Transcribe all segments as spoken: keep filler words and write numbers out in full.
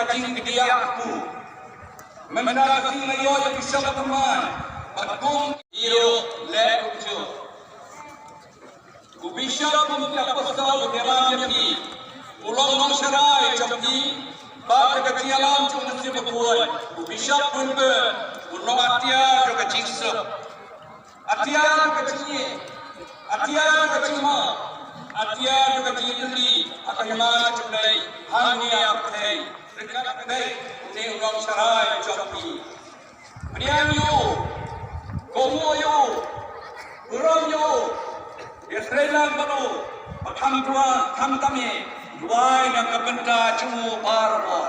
Ka jingkdiah ku. Mynta ka sngi nga ïoh ïa u Bishop Thymmai bad kum ïoh leh u jong u Bishop, kum ki apostol u ïalam ïa phi. U long nongsharai jong phi. Bad ka jingïalam jong u Mynsiem Bakhuid, u Bishop Bunbert u long atiar jong ka jingsuk. Atiar ka jingïeit, atiar ka jingmap, atiar ka jingïeit ha ka hima jong U Blei, hangne ha pyrthei, ryngkat bad une u nongsharai jong phi. Pdiang ïa u, kohnguh ïa u, burom ïa u, ïatrei lang bad u, ba kham duwai, kham tam ïa, duwai na ka bynta jong u baroh.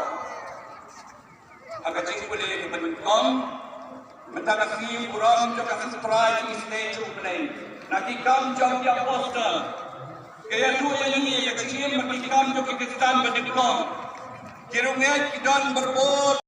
Ha ka jingpule ka ban nyngkong, mynta ka sngi burom jong ka Trai jong ngi, Trai jong U Blei, na ki Kam jong ki Apostol. Ka ïathuh ïa ngi ïa ka jingim bad ki kam jong ki Khristan ba nyngkong. Ki riewngeit ki don barabor.